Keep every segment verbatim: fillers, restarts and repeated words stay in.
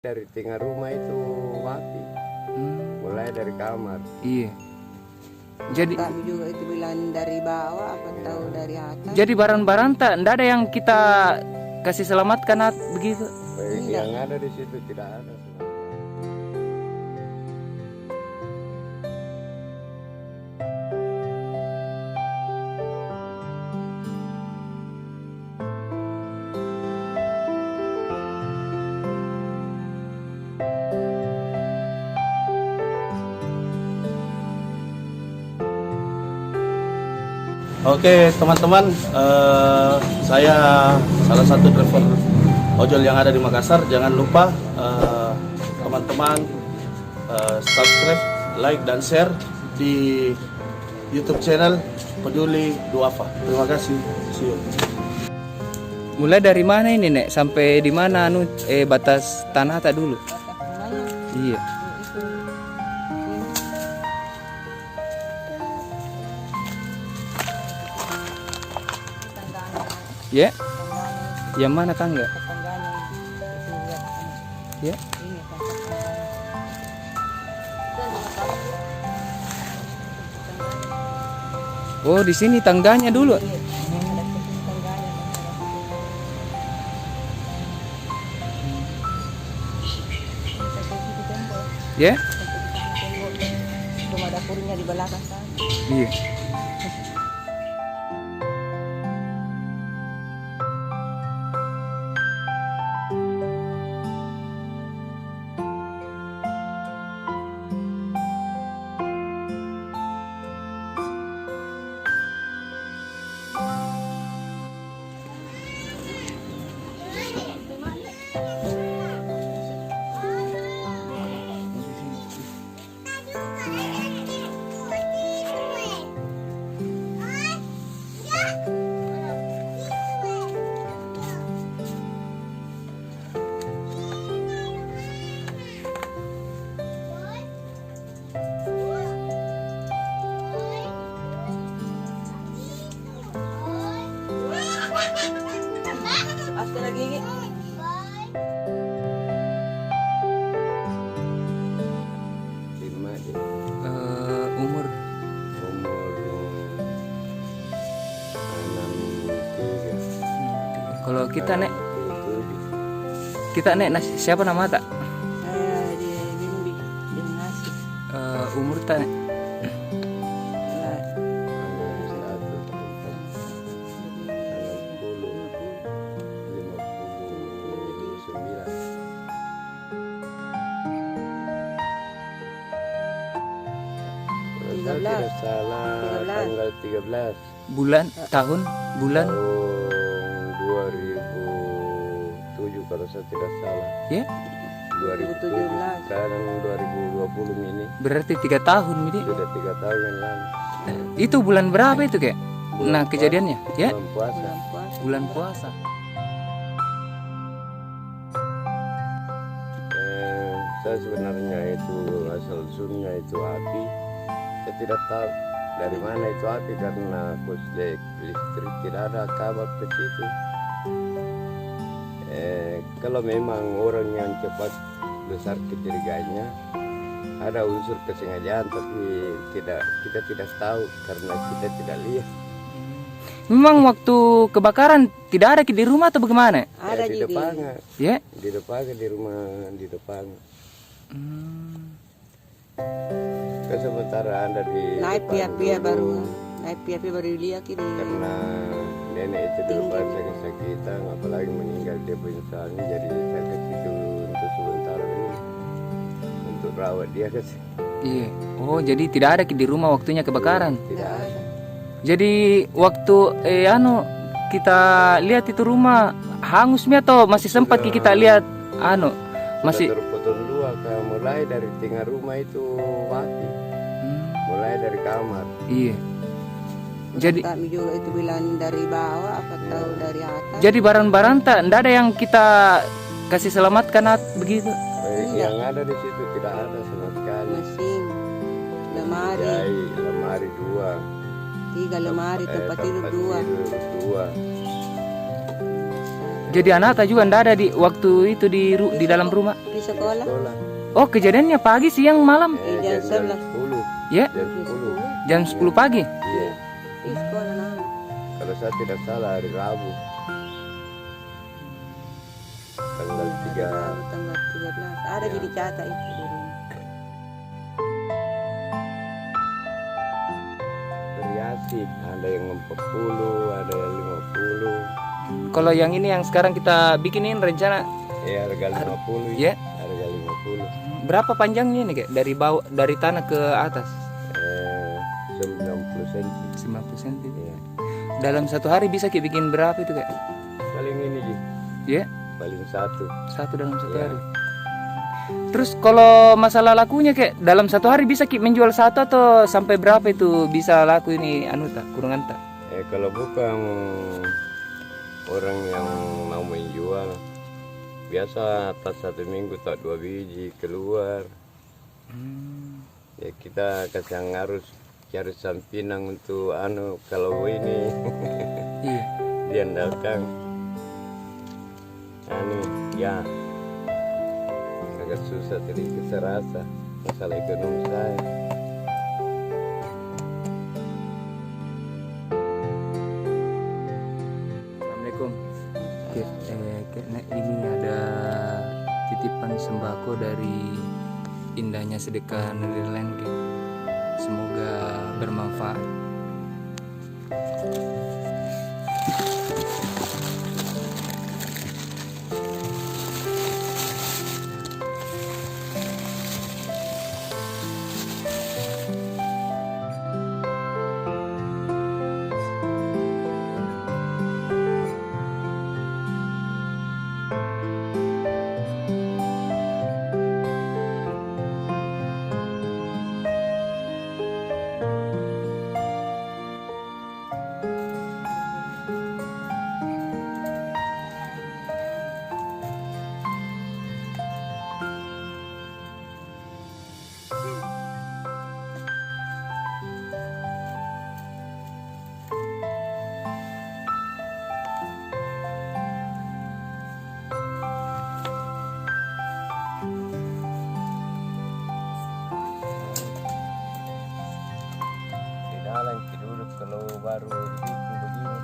Dari tengah rumah itu mati. Hmm. Mulai dari kamar. Iya. Jadi kami juga itu bilang dari bawah apa tahu dari atas. Jadi barang-barang tak, ndak ada yang kita kasih selamatkan at-, begitu? Tidak. Yang ada di situ tidak ada. Oke, teman-teman, eh, saya salah satu driver ojol yang ada di Makassar. Jangan lupa, eh, teman-teman, eh, subscribe, like, dan share di YouTube channel Peduli Duafa. Terima kasih. See you. Mulai dari mana ini, Nek? Sampai di mana, anu, eh, batas tanah tak dulu? Batas rumahnya? Iya. Itu. Ini. Tangganya. Ya? Tangganya. Yang mana tangga? Tangganya. Itu lihat. Ya? Ini tangga. Oh, di sini tangganya dulu. Ya? Rumah dapurnya di belakang sana. Iya. Lima deh. Eh, umur? Umur, eh, enam tiga. Kalau kita, Nek? Enam tujuh. Kita, Nek, nas-, siapa nama tak? Eh, dia Bimbi, Bimbi Nasib. Eh, umur tak, Nek? Enam puluh, lima puluh sembilan. Kalau saya tidak salah, tanggal tiga belas. Bulan, tahun, bulan? Tahun dua ribu tujuh kalau saya tidak salah. Ya? Dua ribu tujuh. Sekarang dua ribu dua puluh ini. Berarti tiga tahun ini. Sudah tiga tahun yang lalu. Itu bulan berapa itu, kek? Nah, kejadiannya, ya? Bulan puasa. Bulan puasa. Eh, saya sebenarnya itu asal usulnya itu api. Saya tidak tahu dari mana itu api karena korslet listrik tidak ada kabel ke situ. Eh, kalau memang orang yang cepat besar kecuriganya, ada unsur kesengajaan, tapi tidak, kita tidak tahu karena kita tidak lihat. Memang waktu kebakaran tidak ada ki di rumah atau bagaimana? Ada di depan. Ya? Di depan, di rumah, di depan. Hmm. Kan sementara ada di depan dulu. Naik pia-pia baru, naik pia-pia baru lihat ini. Karena nenek itu di depan sakit-sakitan, apalagi meninggal dia punya suami, jadi saya kasih dulu untuk sementara dulu. Untuk rawat dia, kan. Iya. Oh, jadi tidak ada ki di rumah waktunya kebakaran? Tidak ada. Jadi, waktu, eh, anu, kita lihat itu rumah hangus mi atau masih sempat ki kita lihat, anu, masih terpotong dua, Kak. Mulai dari tengah rumah itu mati. Hmm. Mulai dari kamar. Iya. Jadi kami juga itu bilang dari bawah, apa tahu dari atas. Jadi barang-barang tak, ndak ada yang kita kasih selamatkan at-, begitu? Eh, yang ada di situ tidak ada sama sekali. Mesin, lemari. Jahit, lemari dua. Tiga lemari, eh, tempat tidur dua. Tempat tidur dua. Jadi anakta juga ndak ada di waktu itu di ru-, di dalam rumah? Di sekolah. Sekolah. Oh, kejadiannya pagi, siang, malam? Eh, jam sebelas. Jam sepuluh. Ya? Jam sepuluh. Jam sepuluh pagi? Iya. Di sekolah, nah. Kalau saya tidak salah, hari Rabu. Tanggal tiga. Tanggal tiga belas. Ada jadi catat itu di rumah. Variasi, ada yang empat puluh, ada yang lima puluh. Kalau yang ini yang sekarang kita bikin ini rencana? Ya, harga lima puluh. Ya? Harga lima puluh. Berapa panjangnya ini, Kek? Dari bawah, dari tanah ke atas? Eh, sembilan puluh senti. Sembilan puluh senti. Iya. Dalam satu hari bisa ki bikin berapa itu, Kak? Paling ini ji. Iya? Paling satu. Satu dalam satu hari. Iya. Terus kalau masalah lakunya, Kak, dalam satu hari bisa ki menjual satu atau sampai berapa itu bisa laku ini, anu ta, kurungan ta? Eh, kalau bukan orang yang mau menjual, biasa tak satu minggu tak dua biji keluar. Hmm. Ya, kita kadang harus cari sampingan untuk anu, kalau ini. Iya. Diandalkan. Anu, ya. Agak susah sedikit, saya rasa. Masalah ekonomi saya. Assalamualaikum. Oke, eh, Kek Nek, ini ada titipan sembako dari Indahnya Sedekah Netherlands, Kek. Semoga bermanfaat. Di dalam ki dulu kalau baru dibikin begini.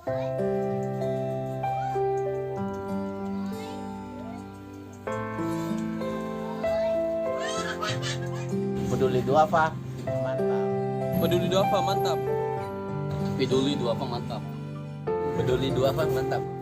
Peduli Duafa, mantap. Peduli Duafa, mantap. Peduli Duafa, mantap. Peduli Duafa, mantap.